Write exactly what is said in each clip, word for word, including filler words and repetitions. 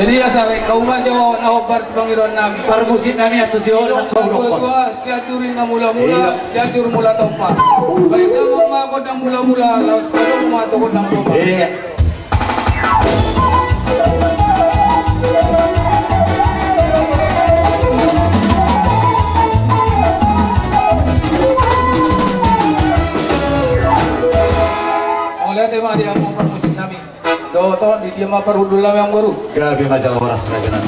Jadi asa rek hauma jo na hombar tu pangidoan nami. Parmusik nami, Antusi, olo, na so tua-tua, sian jur na mula-mula, iya, sian jur mula tompa. Baen damang ma gondang mula-mula, laos adong ma tu gondang tompa. Iya. Mauliate ma di hamu parmusik nami. Dohot on, di dia ma parhundul nami, amangboru? Gabe ma jala horas, raja nami.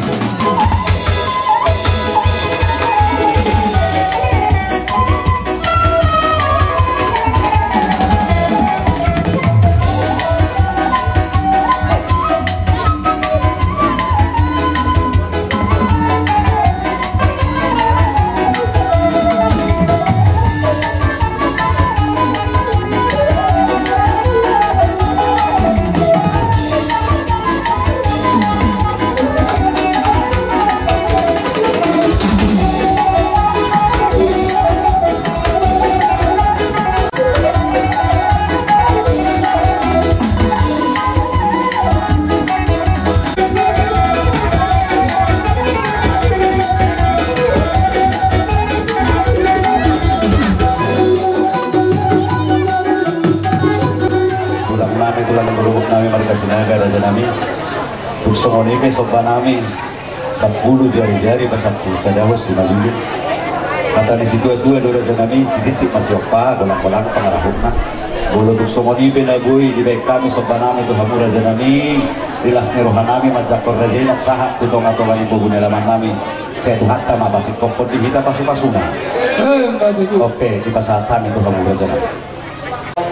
Tulang nami, tulang borungkot nami marga Sinaga, raja nami. Tung songon i pe somba nami. Sampulu jari-jari, pasampulu sada hosi malulu. Hata ni situa-tua do, raja nami, sititi ma siompa, golang-golang pangarahutna. Molo tung songon i pe na boi dibaen hami somba nami tu hamu, raja nami, di las ni roha nami manjangkon raja i nang sahat tu tonga-tonga ni pogu ni alaman nami. Sai Tuhanta ma pasingkophon di hita pasu-pasuna. Emma tutu. On pe dipasahat hami tu hamu, raja nami.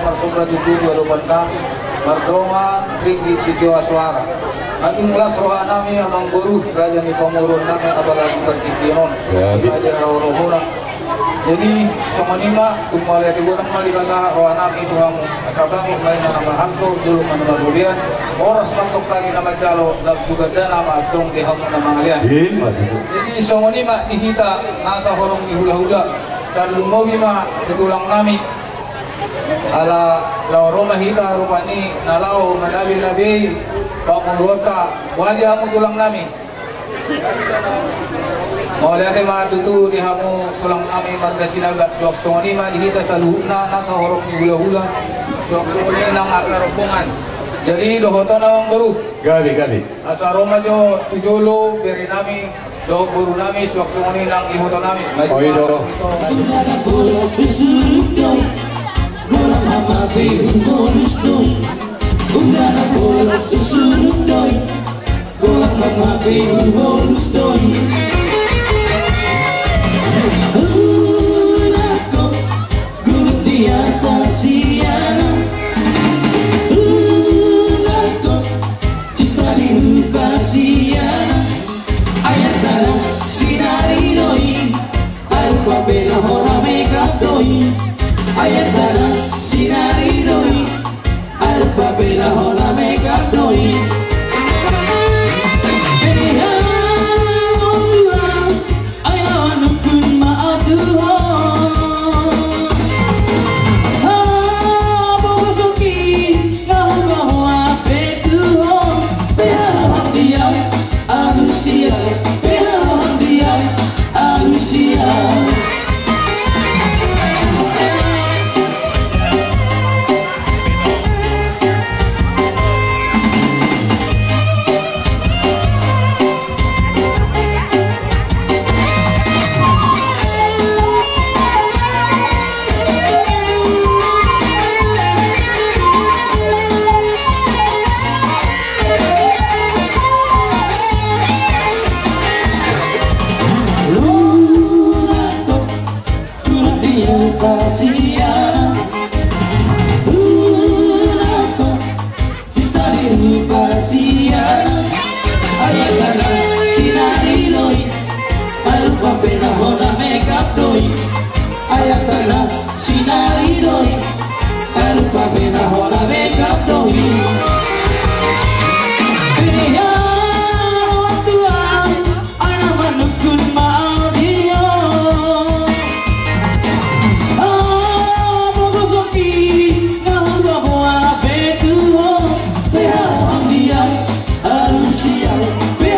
Marsomba tutu tu adopan nami, mardongan ringgit sitio suara. Atik las roha nami, amangboru, raja ni pamoruon nami, apalagi partingkian on. Ya, di raja harohoromuna. Jadi songon i ma, tung mauliate godang ma dipasahat roha nami tu hamu. Asa bagot ma inna na marhalto, dolok ma na marrobean, horas ma antong hami na manjalo, lam tu gandana ma antong di hamu na mangalean. Emma tutu. Jadi songon i ma di hita nasa horong ni hula-hula. Tarlumobi ma tu tulang nami. Ala laho ro ma hita rupani na laho manabe-nabei pamoruonta. Boha di hamu tulang nami? Mauliate ma tutu di hamu tulang nami marga Sinaga. Suang songon i ma di hita saluhutna nasa horong ni hula-hula. Suang songon i nang angka rombongan. Jadi dohot on, amangboru. Gabe, gabe. Asa ro ma jo tu jolo bere nami dohot boru nami, suang songon i nang iboto nami. Maju ma. Oi, do. Ito. Undana bolok tu surut do i, golang ma pe humolus do i. Undana bolok tu surut do i, golang ma pe humolus do i. Undana ko Gurut di atas siana, undana ko cinta di rupa siana. Ayat tana sinari do i, arupa pe na hona mekap do i. Ayat tana sinari do i, arupa pe na hona mekap do i. Hei, hei, hei, hei. Ai na manungkun ma au tu ho. Hapogoson i nga hubahen hape tu ho. Pe haroham di au alusia, pe haroham di au alusia. Undana ko cinta di rupa siana. Ayat tana sinari do i, arupa pe na hona mekap do i. Ayat tana sinari do i, arupa pe na hona mekap do i. Ia, orang tua. Ai na manungkun ma au di ho. Hapogoson i nga hubahen hape tu ho. Pe haroham di au alusia, pe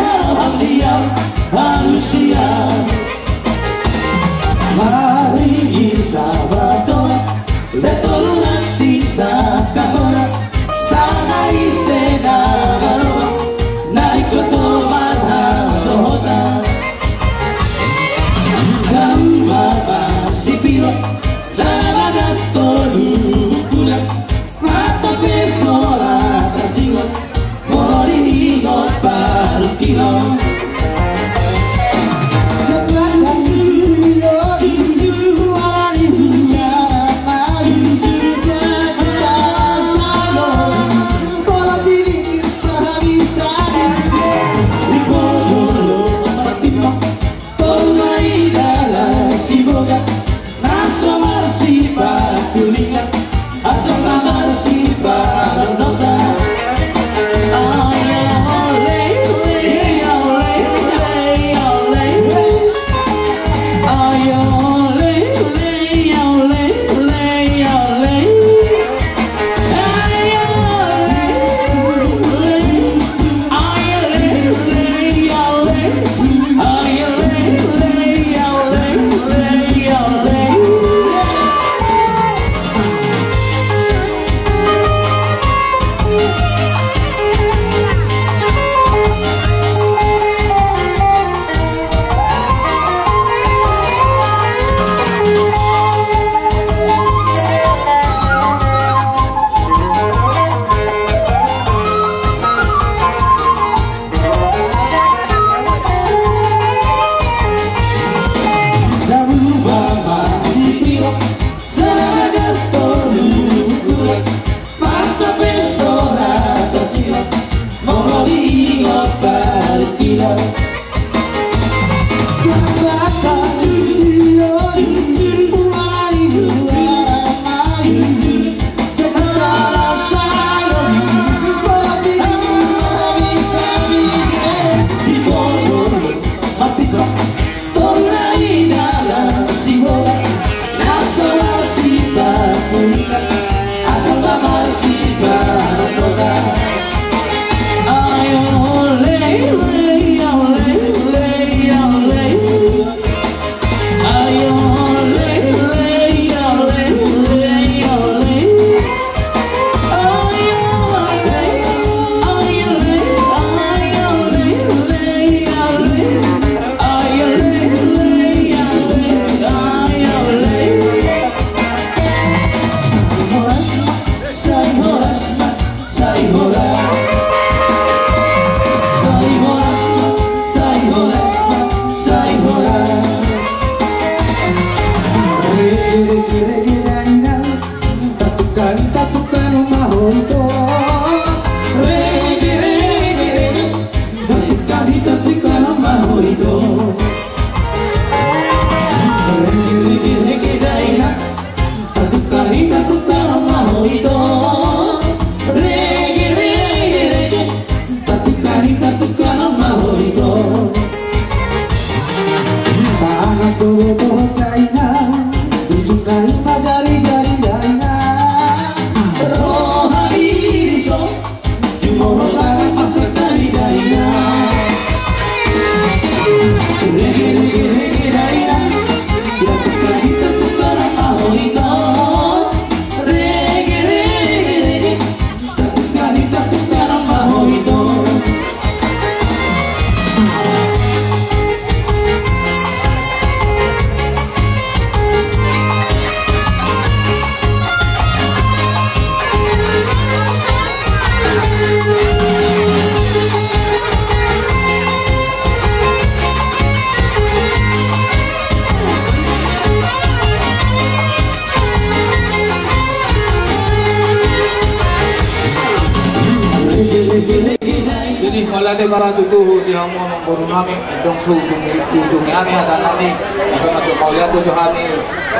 Jadi mauliate ma tutu di hamu amangboru nami, adong so ujung, ujung ni hami hata nami, asa ma tu mauliate jo hami,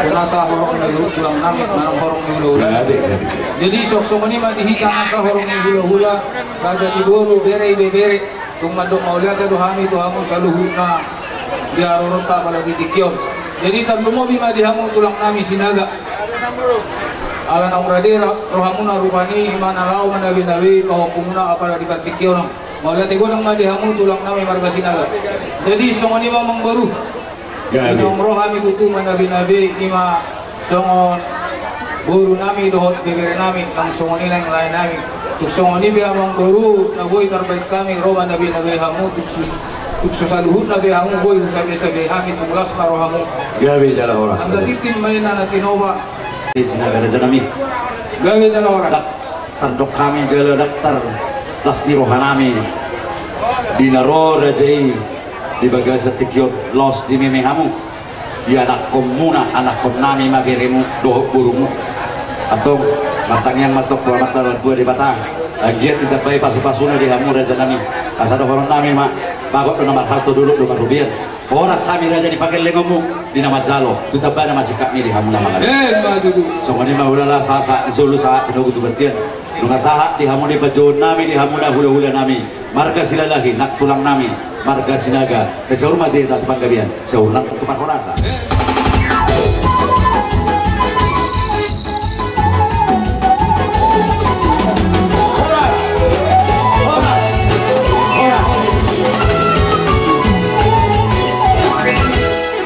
tu nasa horong ni tulang nami, manang horong ni hulahula. Jadi songon, songon i ma di hita nasa horong ni hulahula, raja ni boru, bere, ibebere, tung mandok mauliate do hami tu hamu saluhutna di haroronta apala di tingki on. Jadi tarlumobi ma di hamu tulang nami Sinaga. Ala naung rade ra-, rohamuna rupani, i ma na laho manabe-nabe pahompumuna apala di partingkian on. Mauliate godang ma di hamu tulang nami marga Sinaga. Jadi songon i ma amangboru. Gabe. Naung ro hami tutu manabe-nabe, i ma songon boru nami dohot bebere nami, nang songon i nang lae nami. Tung songon i pe amangboru, na boi tarbaen hami ro manabe-nabe hamu, tung sus-, tung so saluhutna pe hamu boi husabe-sabe hami, tung las ma rohamu. Gabe jala horas. Asa tintin ma inna na tinopa. Di Sinaga raja nami. Gabe jala horas. Dak-, tardok hami jala daktar las ni roha nami. Di na ro raja i di bagasan tingki on, laos dimeme hamu, ianakkonmuna, anakkonnami ma beremu dohot borumu. Antong, martangiang ma antong tu Amanta na martua Debata, anggiat ditambai pasupasuna di hamu rajanami. Asa dohononnami ma, bagot do na marhalto, dolok do marrobean. Horas hami raja ni pargellengonmu di na manjalo, tu tambana ma singkatmi di hamu na mangadopi. Emma tutu. Songon i ma hulala, sahat-sahat ni solu, sahat tinogu tu bontean. Nunga sahat di hamu ni panjouonnami, di hamu na hulahulanami, marga Silalahi, nang tulangnami, marga Sinaga. Sai saur matua hita tu panggabean, saur nang tu parhorasan. Horas! Horas! Horas!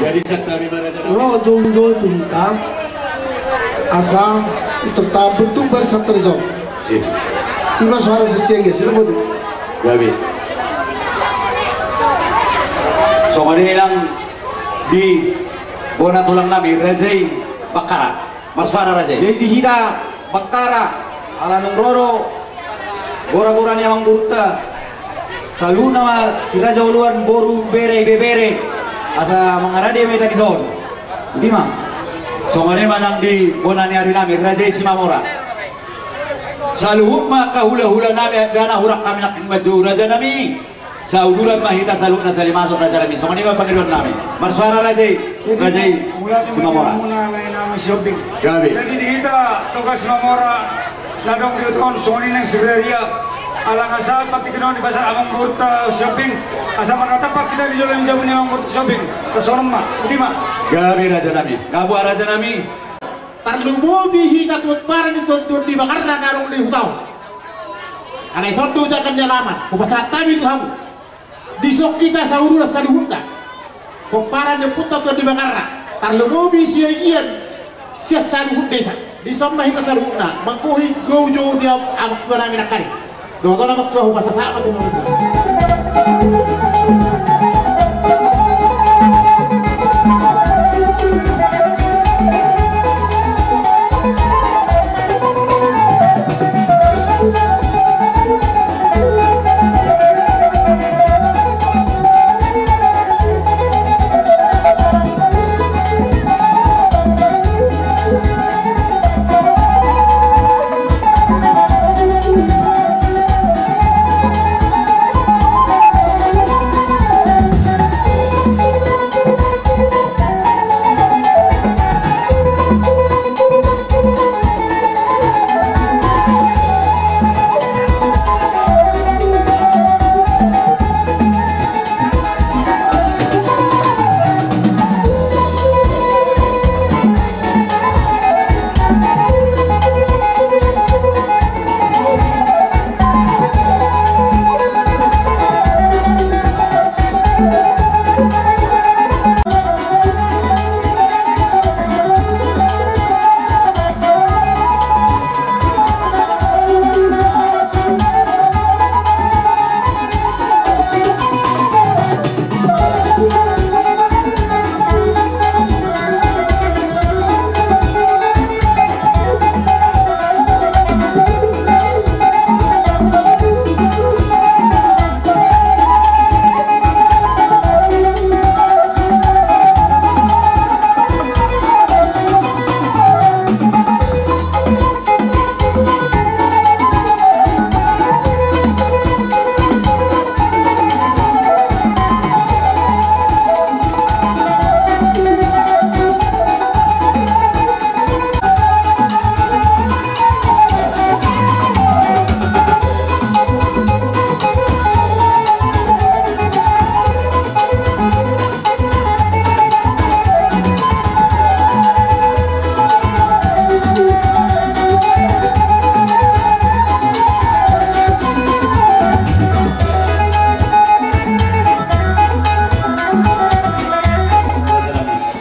Jadi, santabi marada. Ro joujou tu hita, asa ito ta bentuk barisan tarison. Iya. Ima suara sesengge, sila boti. Gabe. Songon i nang di bona tulangnami, raja i Bakkara. Marsuara raja i. Jadi di hita Bakkara, ala nunga ro do gora-gora ni amangborunta, saluhutna ma si raja oloan, boru, bere, ibebere, asa mangarade ma hita dison. Boti ma. Songon i ma nang di bona ni arinami, raja i Simamora. Saluhut ma angka hulahulanami, angka na hurang hami nangkin manjou rajanami. Sauduran ma hita saluhutna salimason rajanami. Songon i ma pangidoannami. Marsuara raja i, raja i Simamora. Jadi di hita Toga Simamora na adong di huta on, songon i nang siraria, ala nga sahat partingkian on dipasahat amangborunta Sihombing, asa marnatampak hita di jolo ni jabu ni amangborunta Sihombing. Songon i ma. Boti ma. Gabe rajanami. Gabe rajanami. Tarlumobi hita tu pomparan ni Tondi Bakarna na adong di huta on. Alai songon i do jakan ni alaman, hupasahat hami tu hamu. Dison hita sauduran saluhutna. Pomparan ni ompunta Tondi Bakarna, tarlumobi siagian sian saluhut desa. Dison ma hita saluhutna manggohi joujou di amangtuanami nangkin. Dohot on amangtua, hupasahat ma tu hamu.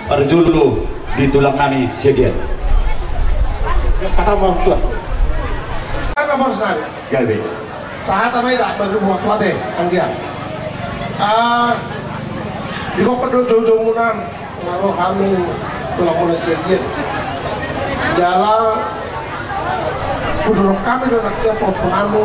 Parjolo di tulang nami Siagian. Kata ma tuan. Apa bos nami? Gabe. Sahat ma hita marhite mate anggiat. Ah, digokhon do joujoumuna, nga ro hami tulangmuna Siagian. Jala hudurhon hami do nangkin pahompu nami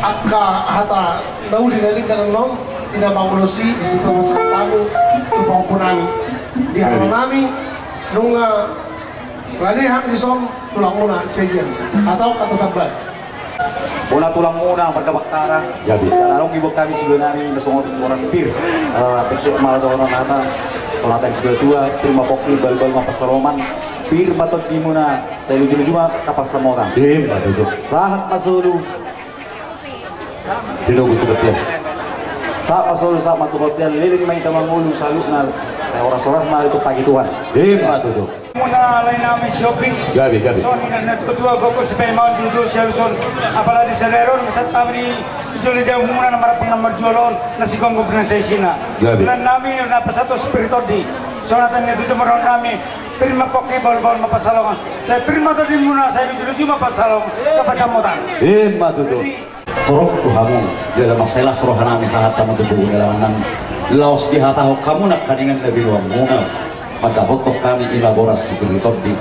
angka hata na uli na denggan annon, i na mangulosi di situ masyarakat nami, tu pahompu nami. Di haroro nami, nunga rade hami dison, tulangmuna Siagian. Hatahon hata tambahan. Bona tulangmuna marga Baktara. Jadi. Jala adong diboan hami siboanami na songon horas pir. Eh, pendek ma dohonon hata. Songon hata ni situa-tua, pir ma pongki, balu-balu ma pansalongan. Pir ma tondimuna, sai luju-luju ma angka pansamotan. Ima tutu. Sahat ma solu. Tinogu tu kotian. Sahat ma solu, sahat ma tu kotian, leleng ma hita mangolu saluhutna. Sai horas-horas ma hita tu pagi Tuhan. Ima tutu. Muna laenami Sihombing. Gabe, gabe. Songon nidok ni natuatua, gokhon sipaimaon, jujur sialuson. Apala di sadari on, sahat hami di jolo ni jabu muna na marhampang na marjual on, na sigomgom na saisina. Gabe. Nang nami na pasahat tu pir tondi. Songon hata ni natuatua ma dohononnami, pir ma pongki, balu-balu ma pansalongan. Sai pir ma tondimuna, sai luju-luju ma pansalongan, angka pansamotan. Ima tutu. Jadi, torop tu hamu, jala mansai las rohanami sahat hamu tu pogu ni alaman nami. Laos dihatahon hamu nangkiningan na binoanmuna. Mandapothon hami ima boras si pir ni tondi.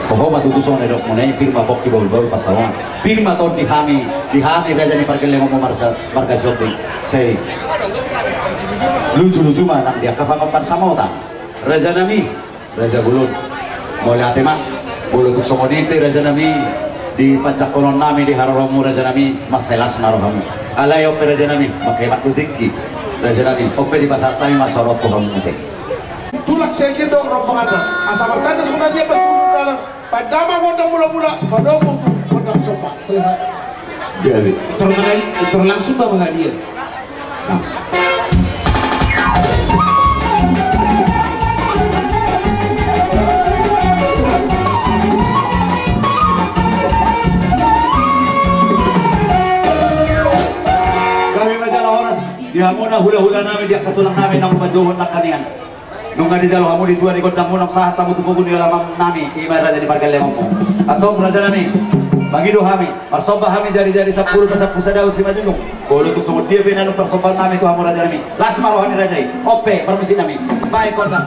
Toho ma tutu songon na nidokmuna i, pir ma pongki, balu-balu pansalongan. Pir ma tondi hami, di hami raja ni pargellengonmu marsa-, marga Sihombing. Sai luju-luju ma nang di angka pangan pansamotan. Rajanami. Raja Bolon, mauliate ma. Molo tung songon i pe rajanami, di panjangkononnami di haroromu rajanami, mansai las ma rohamu. Alai on pe rajanami, manghemat tu tingki. Rajanami, on pe dipasahat hami ma sahat tu hamu muse. Tulang Siagian dohot rombonganna. Asa martanda songon na dia pas ulun dalan. Pandama gondang mula-mula, padomu tu gondang somba. Selesai. Jadi, terlangsung, terlangsung ma pangadian. Gabe ma jala horas di hamuna hula-hula nami, di angka tulang nami naung manjouhon nangkiningan. Nunga dijalo hamu di tua ni gondangmu, naung sahat hamu tu pogu ni alaman nami, ima raja ni pargellengonmu. Antong rajanami, mangido hami, marsomba hami jari-jari sampulu pasampu sadao simanjujung. Molo tung songon dia pe na nidok parsombaonnami tu hamu rajanami, las ma roha ni raja i. On pe parmusiknami. Baik, kota.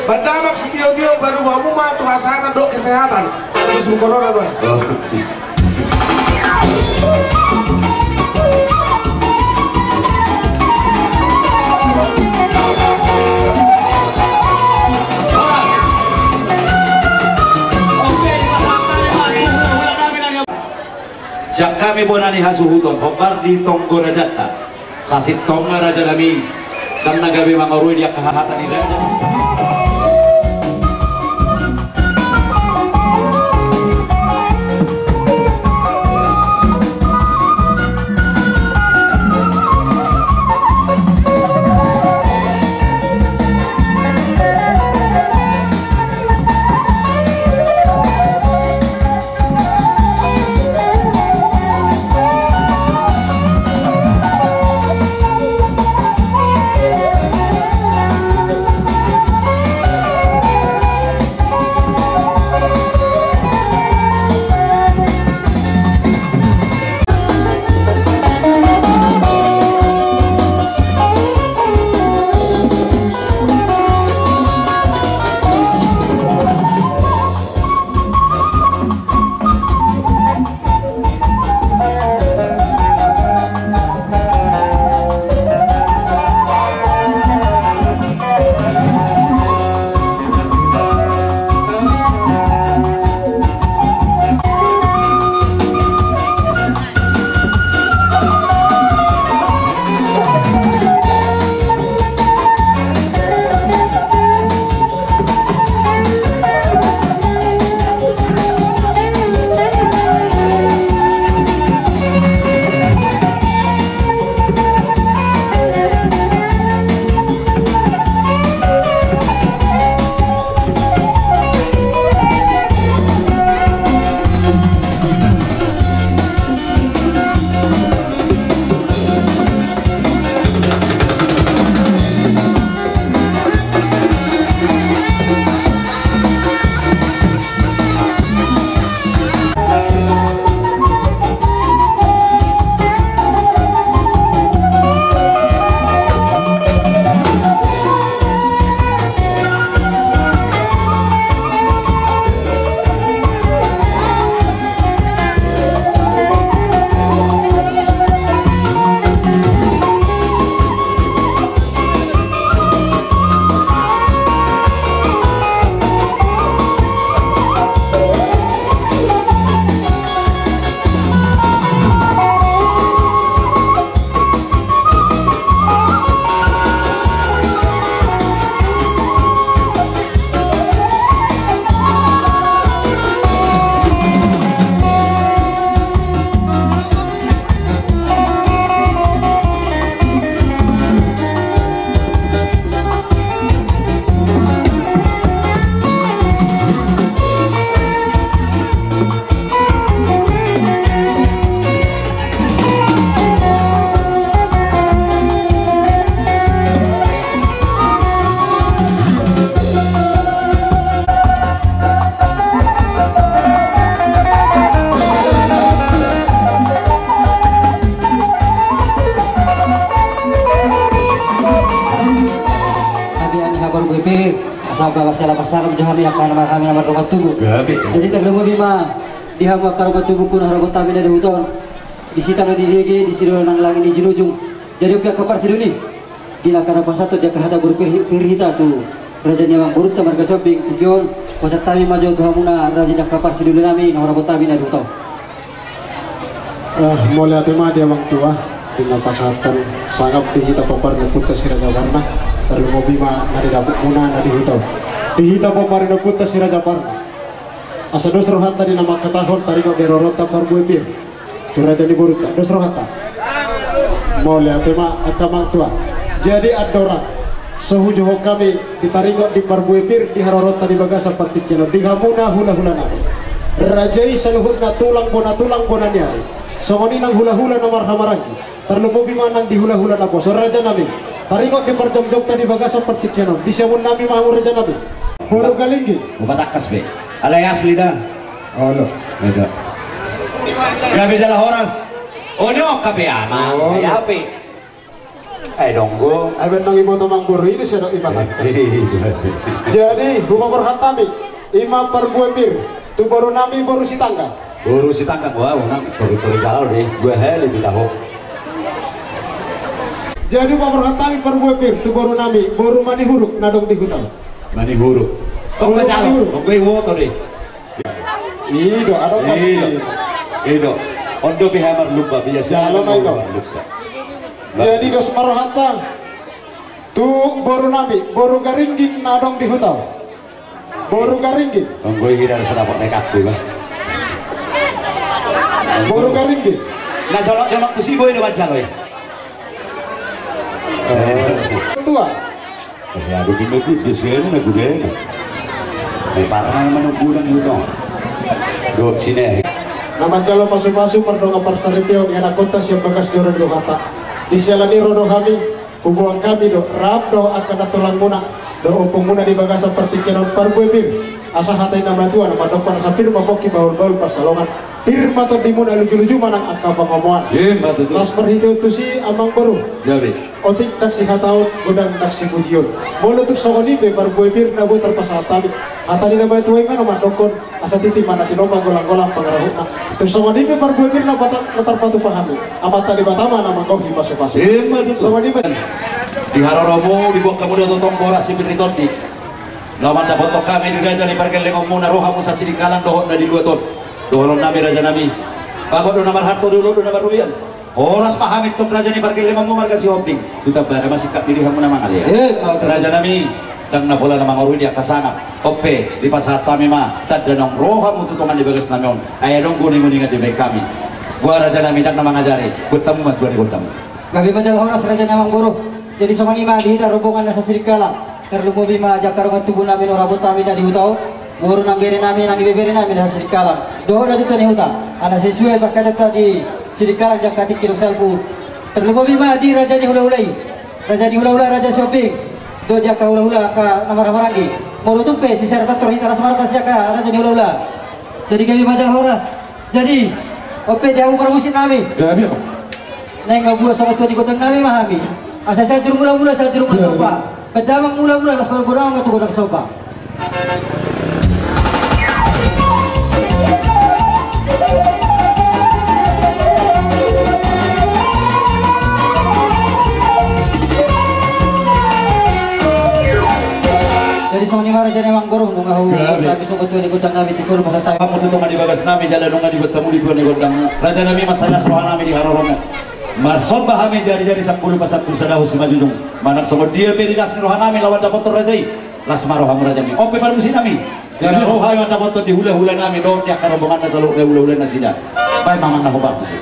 Banda maksud tio-tio, baru bamu ma tu kesehatan, dok kesehatan. Terus bukan orang, dok. Sian hami bona ni hasuhuton, hombar di tonggo rajanta. Sasintongna raja nami, dang na gabe mangarui di angka hahata ni raja. Hami angka parbue pir, asa angka masalah pasangan jo hami angka na mar-, hami na mardongan tubu. Gabe. Jadi tarlumobi ma di hamu angka dongan tubungku na hurang hami na di huta on. Di sitano ni Dege, di sidoli nang langit ni jinujung. Jadi umpi angka parsidoli. Di na angka na pasahathon di angka hata boru pir-, pir hita tu raja ni amang borunta marga Sombing, tingki on, pasahat hami ma jo tu hamuna raja ni angka parsidoli nami na hurang hami na di huta on. Eh, mauliate ma di amang tua, di na pasahathon sangap di hita pomparan ni ompunta si Raja Parna, tarlumobi ma na di dapotmuna na di huta on. Di hita pomparan ni ompunta si Raja Parna. Asa dos rohanta di na mangkatahon taringot di haroroanta parbue pir. Tu raja ni borunta, dos rohanta. Mauliate ma angka amang tua. Jadi andorang so hujohon hami di taringot di parbue pir di haroroanta di bagasan partingkian on, di hamuna hulahula nami. Raja i saluhutna tulang bona, tulang bona ni ari. Songon i nang hulahula na marhahamaranggi. Tarlumobi ma nang di hulahula naposo, raja nami. Taringot di parjongjongta di bagasan partingkian on, di siamun nami ma hamu raja nami. Boru Galingging. Upa tangkas be. Alai asli da. Olo. Eda. Gabe jala horas. Olo, gabe amang. Olo. Gabe. Ai donggo. Ai baen nang iboto amangboru i, sai dok ibatangkas. Jadi hupaborhat hami, ima parbue pir tu boru nami boru Sitanggang. Boru Sitanggang, wau nang tori-tori jalo dei, dua hali di taho. Jadi hupaborhat hami parbue pir tu boru nami boru Manihuruk na adong di huta. Manihuruk. Boru Manihuruk. Tong iboto dei. Ido, adong pasti. Ido. Ondo piha marlumba biasa. Jalo ma ito. Jadi dos ma rohanta tu boru nami boru Garingging na adong di huta. Boru Garingging. Onggoi hira so dapot naik aku kan. Boru Garingging. Na jolok-jolok tu si boi do manjalo i. Tua. Eh, aku cuma di sini na gudena. Di parang mana gudang gitu. Do sini. Na manjalo pasu-pasu pardongan parsaripeon i, anak kota siap bagas joro di rohanta. Di sialan i ro do hami. Huboan hami do rap do angka na tulangmuna do ompungmuna di bagasan partingkian on parbue pir. Asa hata ni na matua na mandokkon asa pir ma pongki bahul-bahul pansalongan, pir ma tondimuna, luju-luju ma nang angka pangomoan. Las marhite on tusi amangboru. Otik ndang sihataon, godang ndang sipujion. Molo tung songon i pe parbue pir na boi tarpasahat hami. Hata ni na matua i ma na mandokkon asa tintin ma na tinopa, golang-golang pangarahutna. Tung songon i pe parbue pir na tarpatupa hami, Amanta Debata ma na manggohi pasu-pasu. Songon i ma. Di haroromu diboan hamu do tongtong boras sipir ni tondi. Laho mandapothon hami di raja ni pargellengonmuna, ro hamu sasidikalang dohot na di luat on. Dohonon nami raja nami, bagot do na marhalto, dolok do na marrumian. Horas ma hami tong raja ni pargellengonmu marga Sihombing. Tu tambana ma singkat diri hamu na mangalean. Raja nami, ndang na pola na mangorui di angka sangap. On pe dipasahat hami ma tanda naung ro hamu tu tonga ni bagas nami on. Ai adong uning-uningan dibaen hami. Boha raja nami, ndang na mangajari, buat hamu ma tua ni gondang. Gabe ma jala horas raja ni amangboru. Jadi songon i ma di hita rombongan na sasidikalang. Tarlumobi ma di angka dongan tubu nami na ro, boru nami na di huta on, boru nang bere nami, nang ibebere nami na sasidikalang dohot na tutua ni huta. Ala sesuai pangkatanta di sidikalang di angka tingki dohot salpu. Tarlumobi ma di raja ni hula-hula i, raja ni hula-hula, raja Sihombing, dohot di angka hula-hula angka na marhaha-maranggi. Molo tung pe sisada tantor hita, las ma rohanta sian angka raja ni hula-hula. Jadi gabe ma jala horas. Jadi on pe di hamu parmusik nami. Gabe ma. Naeng mambuat songon tua ni gondang nami ma hami. Asa sian juru mula-mula, sian juru mula-mula. Baen damang mula-mula, las ma godang ma tu godang somba. Jadi songon i ma raja ni amangboru, nunga huboan hami songon tua ni gondang nami, tingki on pasahat hami. Hamu tu tonga ni bagas nami jala nunga diboan hamu di tua ni gondang. Raja nami, mansai las roha nami di haroromu. Marsomba hami jari-jari, sampulu pasampulu sada hos simanjujung. Manang songon dia pe di las ni roha nami laho mandapothon raja i, las ma rohamu raja nami. On pe parmusik nami. Jadi ro hami mandapothon di hula-hula nami dohot di angka rombonganna saluhutna, hula-hula nasida. Baen ma amang na hombar tusi.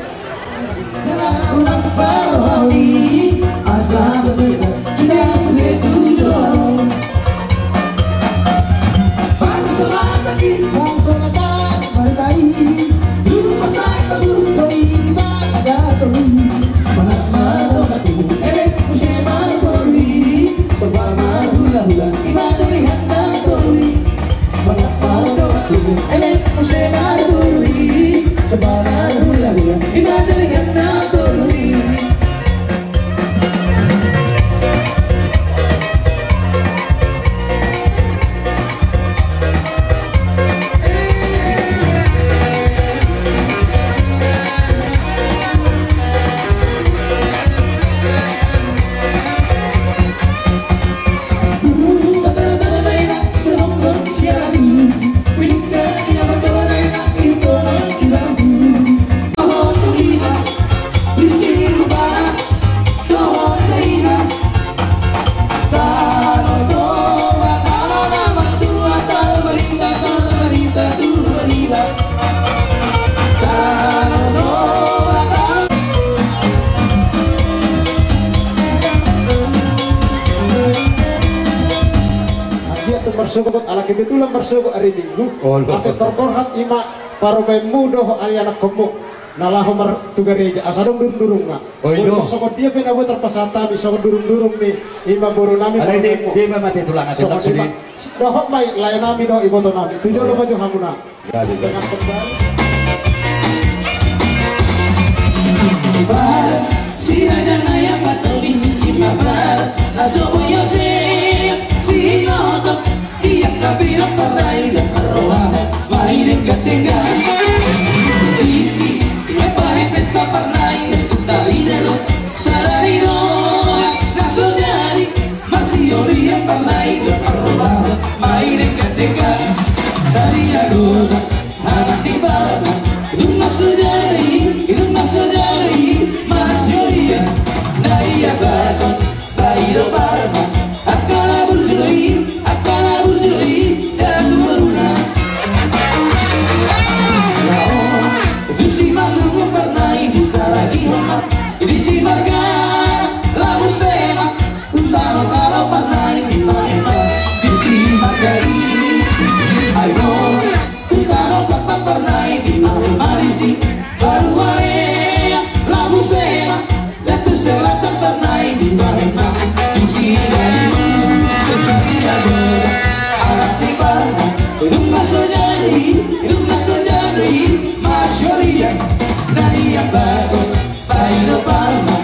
Anggiat tung marsogot, ala kebetulan marsogot ari Minggu. Asa tarborhat ima parumaenmu dohot ari anakkonmu na laho mar tu gareja, asa adong durung-durungna. Songon dia pe na boi tarpasahat hami songon durung-durung ni ima boru nami, parumaenmu. Dohot ma i lae nami dohot iboto nami. Tu jolo ma jo hamuna. Dengan kembali. Si raja na ia patoli, ima Di Simarga, Labu Sema, Utano Karo Farnai, Bima Hema. Di Simarga i, ai do, Utano Papa Farnai, Bima Hema. Di si, Baru Alea, Labu Sema, Datu Selatan Farnai, Bima Hema. Di si, Dani, Santiago, Arati Parna, Rumah Sojani, Rumah Sojani, Marsiolian, Dani Ambato, Baino Parna,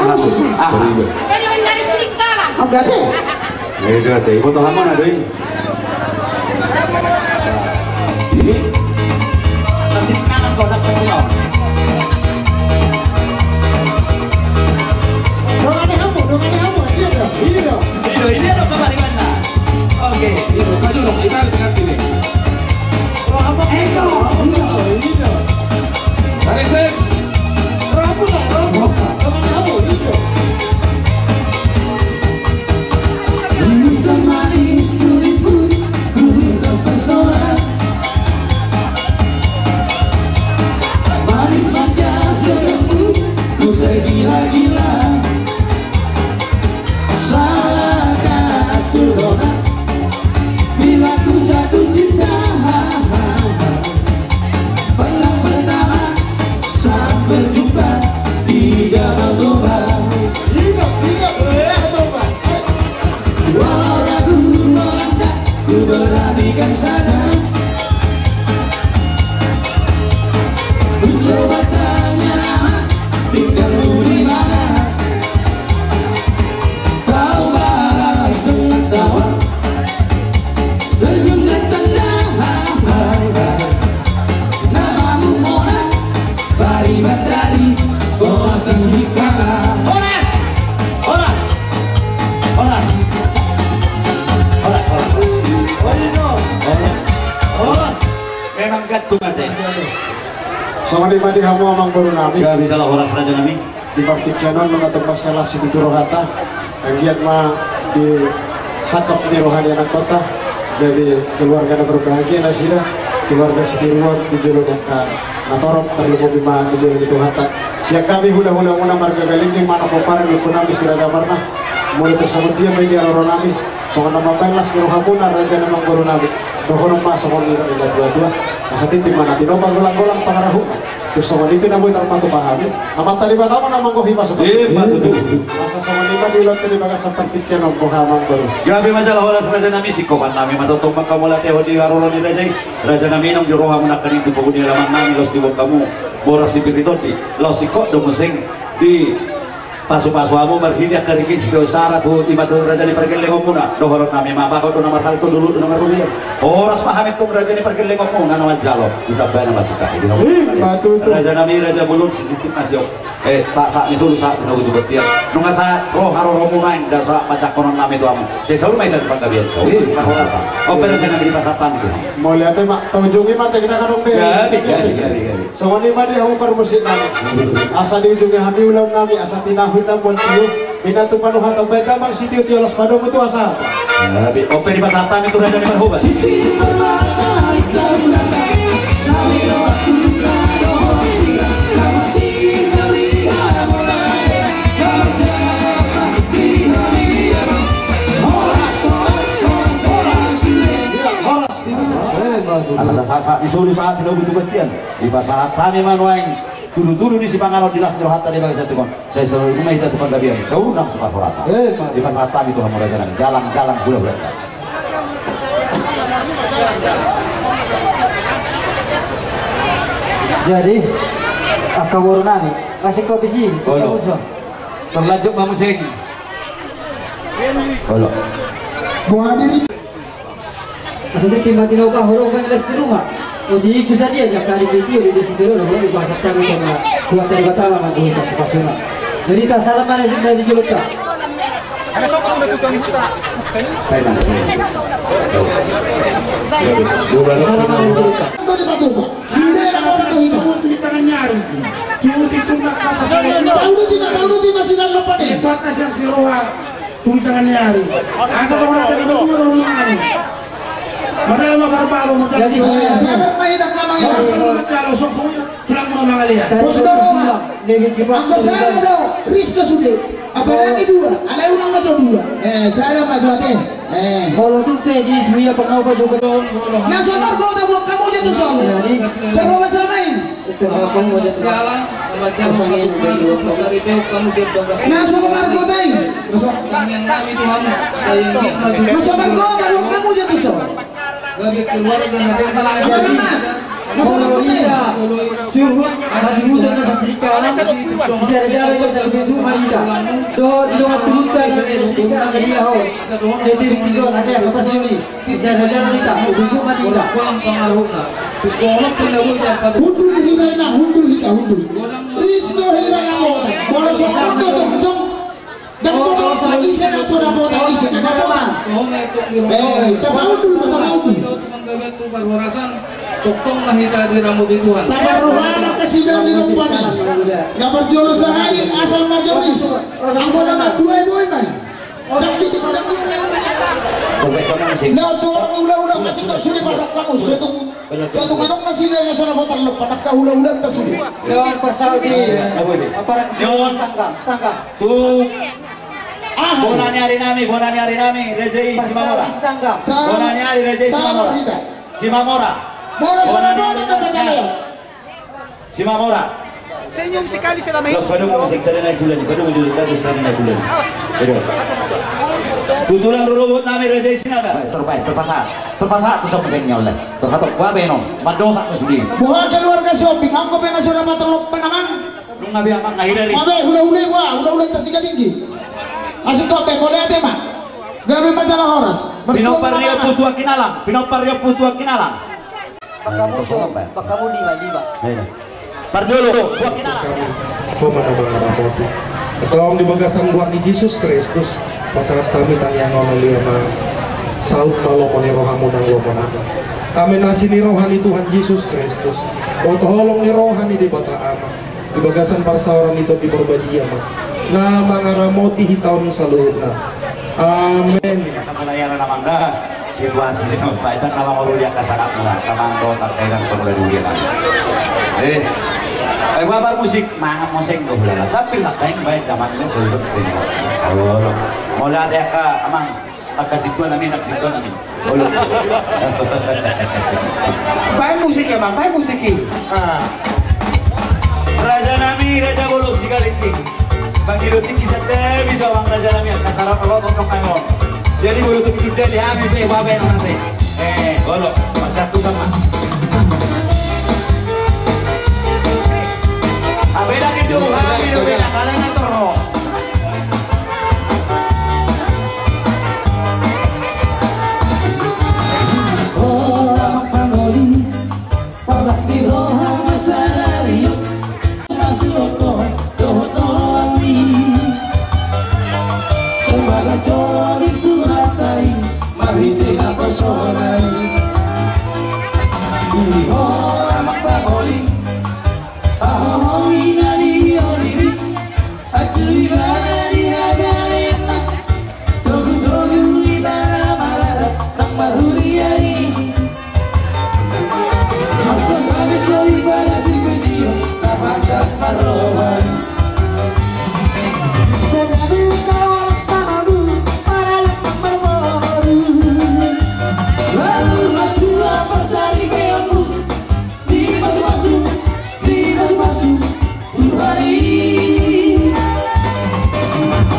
Aha. Aha. Dari Bendari Singkalan. Oh, gabe. Iboto hamu na do i. Ini. Kasih kanan kau dapat kau. Dongani hamu, dongani hamu. Iya dong, iya dong. Iya dong, iya dong, Bapak di mana? Oke. Iya dong, maju dong, kita harus dengar sini. Roha hamu, iya dong, iya dong. Tarik ses. Roha hamu lah, roha hamu. Dongani hamu, iya dong. Hutan manis kulimbu, ku terpesona. Manis manja senyummu, ku tergila-gila. Salahkah aku, Rona, bila ku jatuh cinta? Pandang pertama saat berjumpa di Danau Toba. Hidup, hidup, eh, Toba. Walau ragu melanda, ku beranikan saja. Ku coba tanya nama, tinggalmu di mana? Kau balas dengan tawa, senyum dan canda. Namamu Mona, Bari Bendari, Boas Singkala. Horas! Horas! Horas! Horas, horas. Horas! Memang gantung ate. Songon i ma di hamu amangboru nami. Gabe jala horas raja nami. Di partingkian on nunga tumpas las situtu rohanta. Anggiat ma disangkap ni roha ni anakkonta gabe keluarga na berbahagia nasida, keluarga sitiruon di jolo ni angka na torop, tarlumobi ma di jolo ni Tuhanta. Sian hami hulahulamuna marga Galingging, manang pomparan ni ompunami Si Raja Parna, molo tung songon dia ma i di haroro nami, songon na mambahen las ni rohamuna raja nami, amangboru nami, dohonon ma songon nidok ni natuatua: Asa tintin ma na tinopa, golanggolang pangarahutna. Tung songon i pe na boi tarpatupa hami, Amanta Debata ma na manggohi pasupasu. Ima tutu. Asa songon i ma di ulaonta di bagasan partingkian on, boha amangboru. Gabe ma jala horas raja nami, singkopan nami ma tongtong manghamauliatehon di haroro ni raja i. Raja nami, naung di rohamu nangkaning tu pogu ni alaman nami, laos diboan hamu boras sipir ni tondi, laos singkop do muse dipasupasu hamu marhite angka ringgit sitio sara tu, ima tu raja ni pargellengonmuna. Dohonon nami ma, bagot do na marhalto, dolok do na marrumian. Horas ma hami tong raja ni pargellengonmuna na manjalo, ditamba na ma singkat i. Ima tutu. Raja nami, raja bolon, sititi ma sio. Eh, sahat-sahat ni solu sahat tu na butubatian. Nunga sahat ro haroromu naeng, da sahat panjangkonon nami tu hamu. Sai saur ma hita tu panggabean, saur. Ima. Parhorasan. On pe raja nami, dipasahat hami tu hamu. Mauliate ma, taujungi ma, tingki na kadok be. Gabe, gabe, gabe, gabe. Songon i ma di hamu parmusik nami. Asa diujungi hami ulaon nami, asa tinahu na mual tio, pinatupa na hata, baen damang sitio-tio, laos padomu tu hasahatan. Gabe, on pe dipasahat hami tu raja ni parhoba. Cincin permata indah, sambil waktu kado sirah, kamu tinggal di halaman, kamu jangan lupa di halaman. Horas, horas, horas, horas, horas. Asa sahat-sahat ni solu sahat tu na butubatian. Dipasahat hami ma nuaeng tudu-tudu ni sipanganon di las ni rohanta di bagasan tingki on. Sai saur ma hita tu panggabean, saur nang tu parhorasan. Eh, ma. Dipasahat hami tu hamu raja nami, jalang-jalang hulahulanta. Jadi, angka boru nami, kasih kopi si, olo. Terlanjut ma muse. Olo. Buah diri. Asa tintin ma tinopa, hurung main les di rumah. Otik susah dia, jaka di video di desi tiro, lalu di pasar kami kena kuat dari Batam, anak guru kasih pasuna. Jadi tak salah mana sih dari Julita. Salah mana Julita. Itu di Batam. Sudah ada orang tahu itu. Tahu itu, tahu itu masih dalam lupa nih. Itu atas yang si Roha. Tunjangan ni ari. Asa songon na tega tu marunungan. Madala ma parbaru, madala. Jadi, ma songon na tega tu marunungan. Asa songon na tega tu marunungan. Tulang ma mangalea. Bos do. Lebih cepat. Anggo sada do, ris do sude. Apalagi dua, alai unang ma jo dua. Eh, sada ma jo ate. Eh. Molo tu pe di suya pernah apa juga. Na so margota buat hamu jo tu son. Jadi. Perlu masalah. Na so margota buat hamu jo tu son. Gabe keluarga na denggan. Na so margota i. Suhut, masih muda, masih serikalan. Sisada-sada do, sai besuk ma hita. Dohot di dongan tubuta na sika na hila ho. Jadi riki do na dia kata sini. Sisada-sada hita, besuk ma hita. Hundul hita, ina, hundul hita, hundul. Ris do hita na hota. Bola soal do, jong, jong. Dan bola soal ise na so na hota, ise na hota. Eh, tapaundul, tapaundul. Manggabean tu parhorasan, tongtong ma hita diramoti Tuhan. Taparroha ma angka sidang ni roha ni. Na parjolo sahali asal ma joris. Anggo na mandua i boi ma i. Ndang di, ndang di. Na tu hula-hula masih kau sudah parok kamu, sudah tunggu. Sudah tunggu, adong na sidang na so na patar lompan, angka hula-hula ta sudah. Jangan pasal di. Apa, setanggang, setanggang. Tu. Aha. Bona ni ari nami, bona ni ari nami, Raja i Simamora. Bona ni ari, Raja i Simamora. Simamora. Bona ni ari nami. Simamora. Senyum sekali selama hidup. Los, padung musik, sada na tulan, padung musik, bagus, sada na tulan. Aduh. Tu tulang rorobot nami, Raja i Sinaga. Baik, terbaik, terpaksa. Terpaksa tu sama musik ni oleh. Terhadap gua beno, mandosak na sudi. Bukan keluarga shopping, anggo pe na sudah matolok penamang. Nunga be amang, nga hira ris. Abe, hula-hula gua, hula-hula ta siga tinggi. Masuk tu abe, boleh ate ma. Gabe majalah horas. Pinompar ni ompu tu angkinalang, pinompar ni ompu tu angkinalang. Pakamu, pakamu lima, lima. Parjolo, tu angkinalang. Ho ma na mangaramoti. Antong di bagasan goar ni Jesus Kristus, pasahat hami tangiang on, ale Ama. Saut ma lomo ni rohamu nang lomo nami. Hami na asi ni roha ni Tuhan Jesus Kristus. Dohot holong ni roha ni Debata Ama. Di bagasan parsaoran ni Tondi Porbadia ma na mangaramoti hita on saluhutna. Amen. Pelayanan na mangga situasi sampai dan nama ngoruli angka sangap muna tamang do tak kaidang pemuda dunia nami. Eh, eh, babar musik mangan moseng do hulala sambil nakain baik damatnya sudah. Ayo, mauliate angka amang. Angka sintua nami, angka sintua nami. Olo. Baen musik i, Amang, baen musik i. Ah. Raja nami, Raja Bolon Sigalingging. Bagi do tingki sete bisa, Amang, raja nami, angka syarat lotok nong ayo. Jadi bolo tu pintu dia di hami pe, babe nang nanti. Eh, olo, masa tu sama. Abe lagi jauh hami do beda kalian atur. Ho amang pangoli, parlas ni roha ma sadari on, masuhon ho dohot rohami. Sebagai coli tu hata i, marhite naposona i. Di ho amang pangoli, paholongi na di olibi. Acu ibana di hagarenna, togu-togu ibana marada nang marhuria i. Masa kami so ibana si video, na pantas marroha. Sadari kawas panabu, marada nang marmoru. Selalu matua pasari keombu. Dipasu-pasu, dipasu-pasu Tuhan i.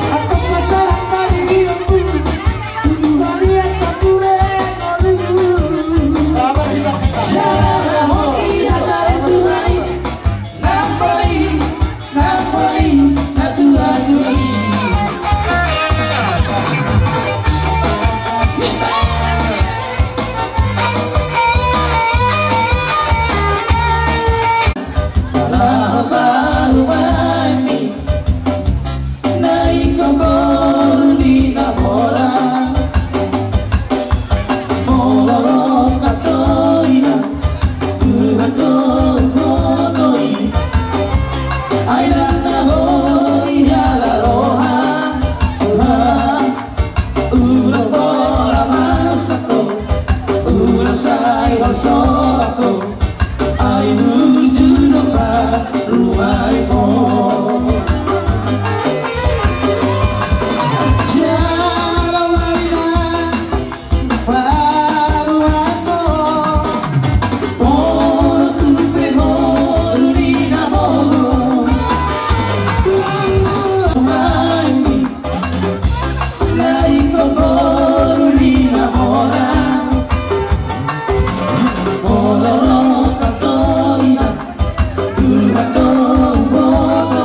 Antong pasahat hami di ompu, tu Tuhan i antong ture ngolu. Jala ramoti hata ni Tuhan i. Nang paling, nang paling, na Tuhan i. Unang pola masak ho, unang sai holso ho, ai burju do parumaenhon. Jala ma inang parumaenhon. Molo tu pe boru ni na momo. Main na ingkon boru ni na mora. Molo ro tatoina, Tuhan do umboto.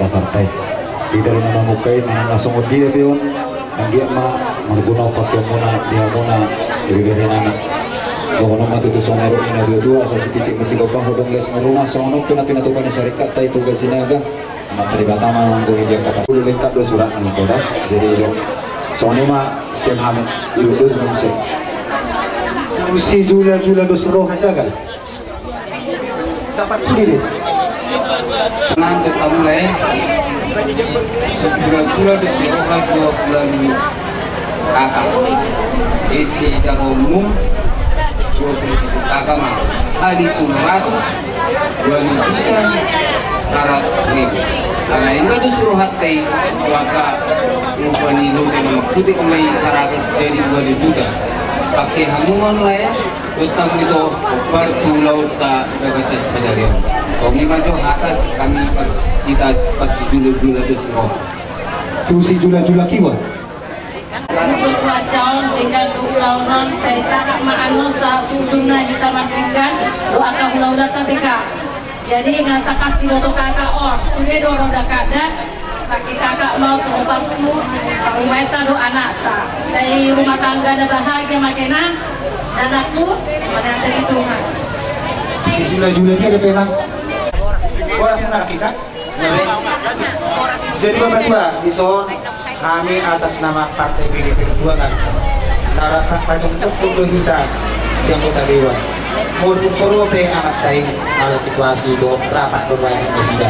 Sartai. Hita do na mamungka i, manang na songon dia pe on, anggiat ma marguna pangkeonmuna di hamuna ibebere nami. Dohonon ma tutu songon na nidok ni natuatua, asa sititik ma sigombang, hudong les ni ruma, songon on pe na pinatupa ni sarikat ta i Toga Sinaga. Amanta Debata ma manggohi di angka pas. Ulu lengkap do suratna, Toga. Jadi, songon i ma sian hami, didok do muse. Sijulajula dos roha jagal. Dapat pudi deh. Nang de pamula e. Sijulajula dos roha dua pulu KK. Isi jaro umum dua pulu tujuh KK ma. Hali tolu ratus, dua juta seratus ribu. Karena inda dos rohanta i, maka umpan i lo jana mangkutik ma i seratus jadi dua juta. Pakai hamu ma on lae. Utam ito, partu laut ta bagasan sadari on. Songon i ma jo hata sian hami pars-, hita parsijulajula dos roha. Tu sijulajula kiwa. Cuaca on denggan do ulaon on, sai sahat ma annon sahat tu ujungna hita mardenggan, do angka hulahulanta denggan. Jadi, nga tapas diboto KK on, sude do roda KK, pakke KK ma on tu partu, parumaenta do anakta. Sai rumah tangga na bahagia ma kena, anakku, mauliate di Tuhan. Sijulajula dia ada memang. Boras na hita. Jadi, Bapak Tua, dison, hami atas nama Partai P D Perjuangan, na rap pajongjongkon do hita di anggota dewan. Muruk soro pe amanta i ala situasi do rapat do baen nasida.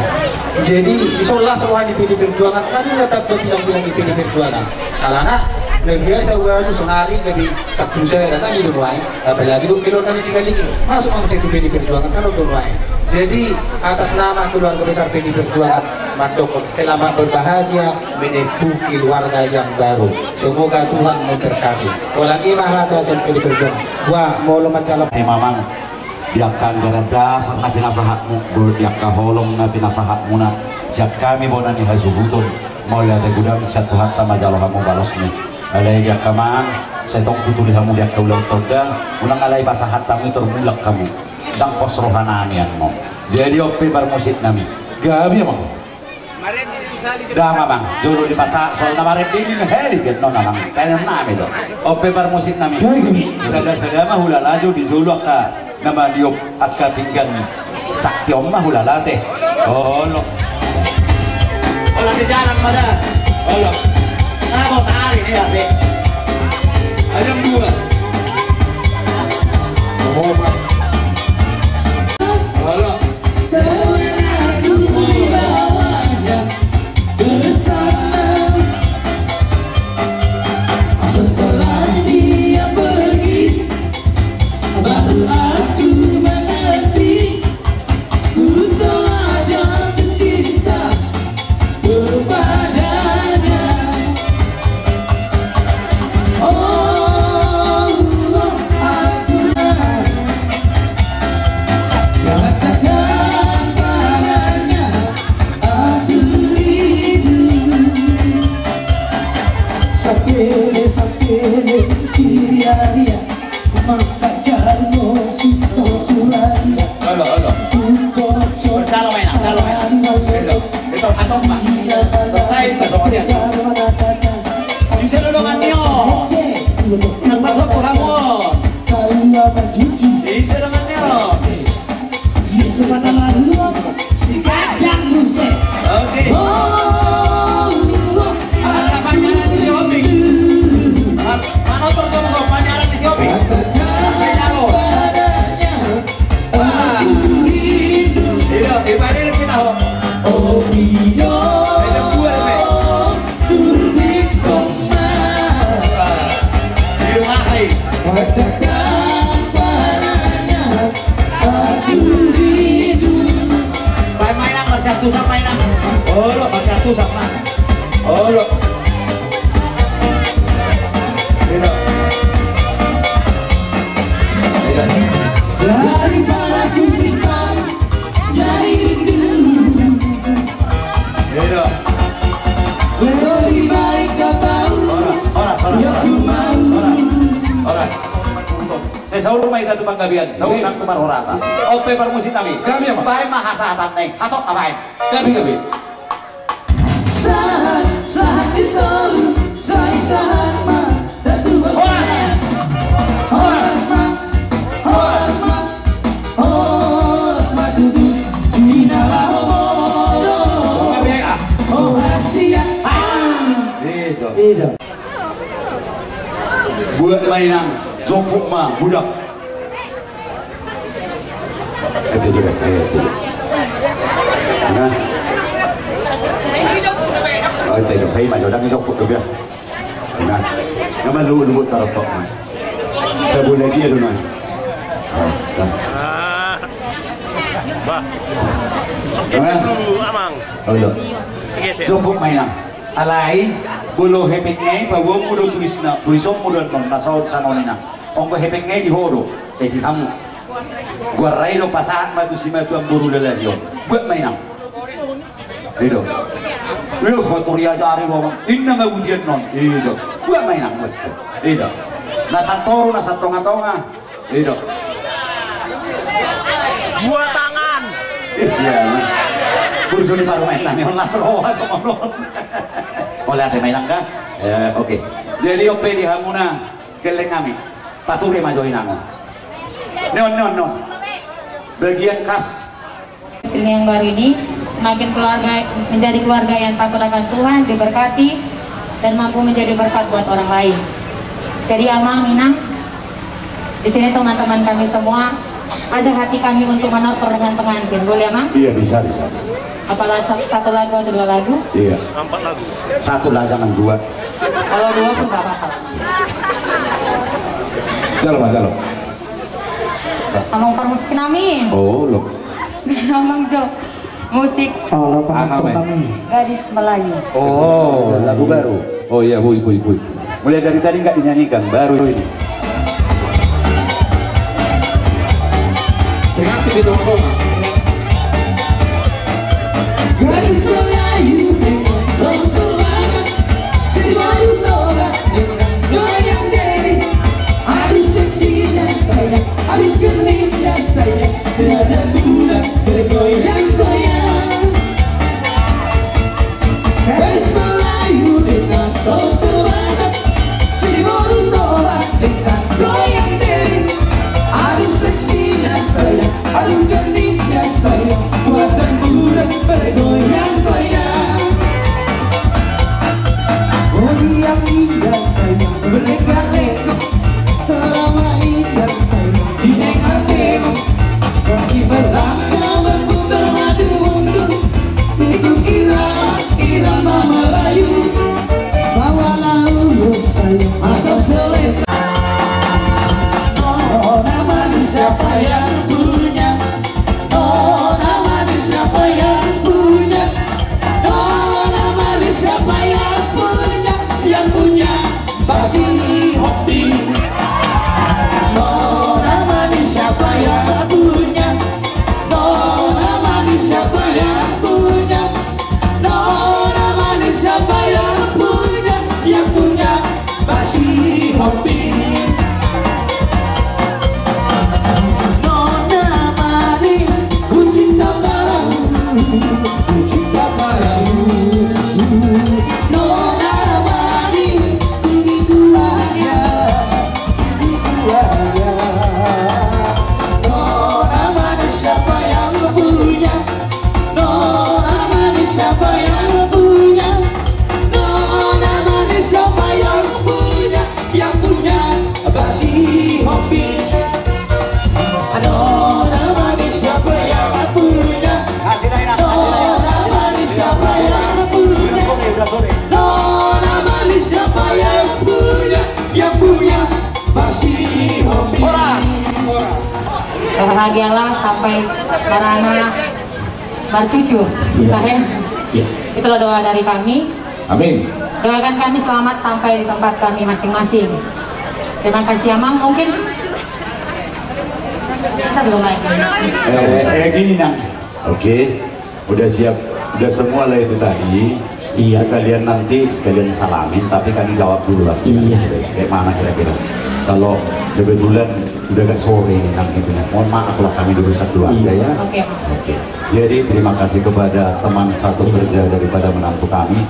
Jadi, dison las roha ni P D Perjuangan, kan na tamba bilang-bilang di P D Perjuangan. Alana, na biasa ualu sonari gabe Sabtu saya datang di Dunuai. Apalagi do kelon nami sekali ke. Masuk ma muse tu P D Perjuangan, kan on do nuaeng. Jadi, atas nama keluarga besar P D Perjuangan, mandok selamat berbahagia menempuh keluarga yang baru. Semoga Tuhan memberkati. Holan i ma hata sian P D Perjuangan. Wah, molo mancalon. Memang di angka anggaran dasar na pinasahatmu, di angka holong na pinasahatmuna, sian hami bona ni hasuhuton, mauliate godang, sian Tuhanta ma jalo hamu balosni. Alai di angka amang, sai tong tuturi hamu di angka ulaon tonda, unang alai pasahat hamu i tor mulak hamu. Ndang pos roha nami annon. Jadi on pe parmusik nami. Gabe amang. Ndang amang, jolo dipasahat soal na marende i, heli pe annon amang. Kaenan nami do. On pe parmusik nami. Gabe, gabe. Sada-sada ma hulala jo di jolo angka na maniop angka pinggan sakti on ma hulala te. Olo. Olo, di jalan ma da. Olo. Kenapa kau tarik ni, Ade? Ayam dua. Oh, Pak. Olo. Terlena ku di bawahnya bersama. Setelah dia pergi, baru aku mengerti, ku telah jatuh cinta kepadanya. Oh, aku katakan padanya, aku rindu. Sapele, sapele, siriaria. Olo, olo. Calo main, calo main. Itu, itu hatop, Pak. Total itu soalnya. Ise do dongan ni on? Nang pasok tu hamu on. Ise dongan ni on? Sepatah lalu si kacang buset. Oke. Oh, ada panjaran di si Opi. Manotor-totor panjaran di si Opi. Saya jalo. Wah. Iya, di mana kita, ho? Opi do. Ada dua, Pe. Katakan padanya, aku rindu. Baen ma, Inang, marsiantusan ma, Inang. Olo, marsiantusan ma. Olo. Ino. Ino. Daripada ku simpan jadi rindu. Ino. Lebih baik kau tahu. Horas, horas, horas, yang horas. Ku mau. Horas, horas. Sai saur ma hita tu panggabean, saur nang tu parhorasan. On pe parmusik nami. Gabe, amang. Baen ma hasahatan na i. Hatop ma baen. Gabe, gabe. Sai sahat ma, datu. Horas. Horas ma, horas ma, horas ma tutu. Di na laho modom. Horas ia. Ah. Itu. Itu. Buat mainang, jongkok ma, budak. Eh, tidur, eh, tidur. Nah. Oh, tidur. Tapi mah udah ngisok pun dia. Nah. Nama lu lu taruh tok. Sebulan dia dulu. Oh, nah. Bah. Nah. Dulu, Amang. Oh, iya. Iya, iya. Jongkok mainang. Alai, molo hepeng nai, paboaonmu do tulisna, tulisonmu do annon, na saut sanonina. Anggo hepeng nai di ho do, eh, di hamu. Goarna i do pasahat ma tu simatuam boru lalahi on. Buat mainang. I do. Iyo, fatoria jari romang. Inna ma budian non. I do. Buat mainang, buat. I do. Na satoru, na satonga-tonga. I do. Buat tangan. Iya. Burju ni baru mainang, on las roha songon on. Oleh ate mainang ka? Ya, oke. Jadi on pe di hamuna, gelleng hami. Pature ma jo inang on. Neon, neon, neon. Bagian kas. Kecilnya yang baru ini semakin keluarga, menjadi keluarga yang takut akan Tuhan, diberkati, dan mampu menjadi berkat buat orang lain. Jadi Amang, Inang, di sini teman-teman kami semua, ada hati kami untuk menortor dengan pengantin. Boleh, Amang? Iya, bisa, bisa. Apalah sa-, satu lagu atau dua lagu? Iya. Empat lagu. Satu lah, jangan dua. Kalau dua pun nggak apa-apa. Jalo, Mas, jalo. Amang parmusik nami. Oh, lo. Amang Jo. Musik. Halo, Pak. Aha, Amang. Nami. Gadis Melayu. Oh, lagu baru. Oh iya, bui, bui, bui. Mulai dari tadi nggak dinyanyikan, baru ini. Kreatif itu, Bang. Gadis Melayu dengan tompel langak, si Madu Toba dengan goyang diri. Aduh seksinya sayang, aduh genitnya sayang, tiada budak bergoyang-goyang. Gadis Melayu dengan tompel langak, si Madu Toba dengan goyang diri. Aduh seksinya sayang, aduh genitnya sayang, buat dan budak bergoyang-goyang. Oh, yang indah sayang, berlenggak-lenggok, terlalu indah sayang, ditengok-tengok. Kaki berlangkah berputar maju mundur, ikut irama, irama Melayu. Bawalah ulos sayang atau selendang. Oh, nama ni siapa yang punya? Oh, nama ni siapa yang punya? Oh, nama ni siapa yang punya? Yang punya Bang Sihombing. Oh, nama ni siapa yang punya? Oh, nama ni siapa yang punya? Oh, nama ni siapa yang punya? Yang punya Bang Sihombing. Nona manis, ku cinta padamu, ku cinta padamu. Nona manis, kini ku bahagia, kini ku bahagia. Nona manis, siapa yang punya? Nona manis, siapa yang punya? Nona manis, siapa yang punya? Yang punya Bang Sihombing. Nona manis, siapa yang punya? Nona manis, siapa yang punya? Nona manis, siapa yang punya? Yang punya Bang Sihombing. Horas. Horas. Berbahagialah sampai merana marcucu. Iya. Gitu ya. Iya. Itulah doa dari kami. Amin. Doakan kami selamat sampai di tempat kami masing-masing. Terima kasih, Amang. Mungkin bisa belum lagi. Eh, eh, gini, Nang. Oke. Udah siap, udah semua lah itu tadi. Iya. Sekalian nanti, sekalian salamin, tapi kami jawab dulu lah. Iya. Kayak mana kira-kira? Kalau kebetulan udah agak sore nih, Nang, gitu ya. Mohon maaf lah kami dulu satu keluarga, iya, ya. Oke. Oke. Jadi, terima kasih kepada teman satu kerja daripada menantu kami.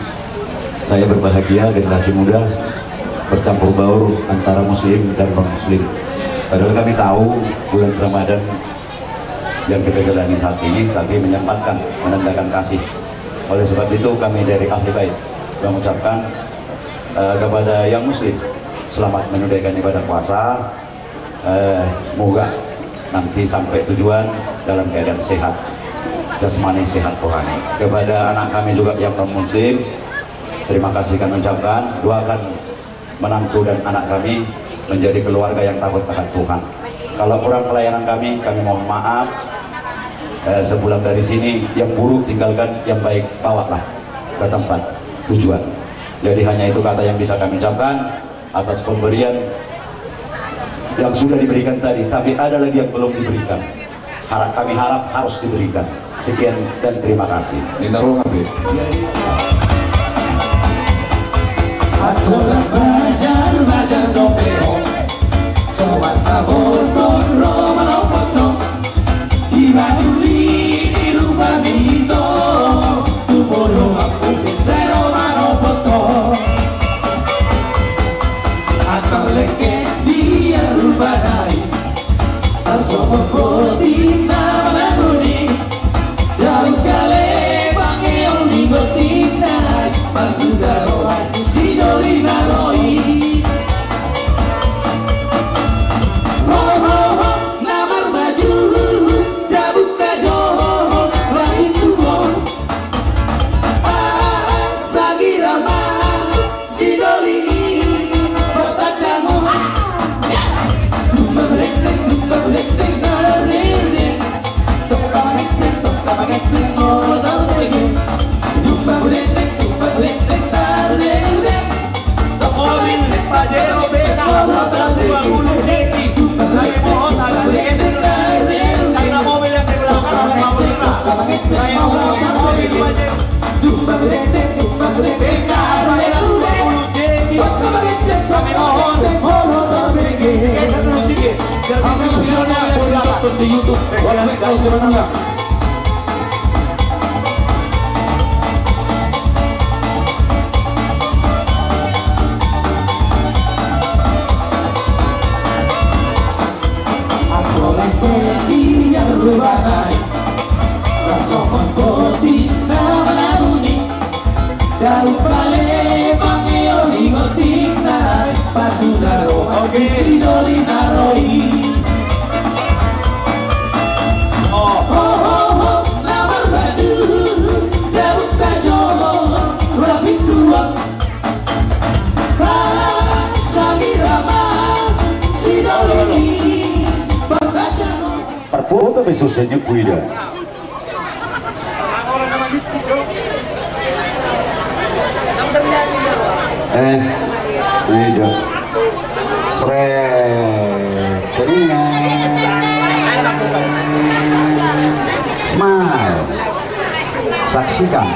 Saya berbahagia generasi muda bercampur baur antara muslim dan non-muslim. Padahal kami tahu bulan Ramadan yang kita jalani saat ini, tapi menyempatkan menandakan kasih. Oleh sebab itu, kami dari Ahli Bait mengucapkan, eh, kepada yang muslim, selamat menunaikan ibadah puasa. Eh, moga nanti sampai tujuan dalam keadaan sehat jasmani, sehat rohani. Kepada anak kami juga yang non-muslim, terima kasih kami ucapkan. Doakan menantu dan anak kami menjadi keluarga yang takut akan Tuhan. Kalau kurang pelayanan kami, kami mohon maaf. Eh, sepulang dari sini, yang buruk tinggalkan, yang baik bawalah ke tempat tujuan. Jadi, hanya itu kata yang bisa kami ucapkan atas pemberian yang sudah diberikan tadi, tapi ada lagi yang belum diberikan. Harap, kami harap harus diberikan. Sekian dan terima kasih. Ninna roha be. Aturan bajar, bajar dope ho. Sobat aboto ro manopot ho. Di bahu ni, di rumah ni to. Tu polo mampu sero manopot ho. Antar lengke dia rupa nai. Tarsongon boti na malabuni. Daun kale pangeon ni gotinna. Pasuda roha ni si doli na ro i. Ho, ho, ho, na marbaju, da buka jo, ho, ho, rahi tu ho. Ah, sagira masuk si doli i, pertanda ho. Ya. Tumba berendeng, tumba berendeng, berendeng. Toka mangecek, toka mangecek, molo tarbege. Tumba berendeng, tumba berendeng, berendeng. Mobil Pajero B K seratus dua puluh J T. Kami mohon agak digeser dulu sedikit, karena mobil yang di belakang ada kabelnya. Saya mohon mobil Pajero B K seratus dua puluh J T. Kami mohon geser dulu sedikit, biar bisa lebih ramai yang di belakang. Sekian. Oke. Oh. Parpota be so senya kuida. Eh, kuida. Pre, telinga. Smile. Saksikan.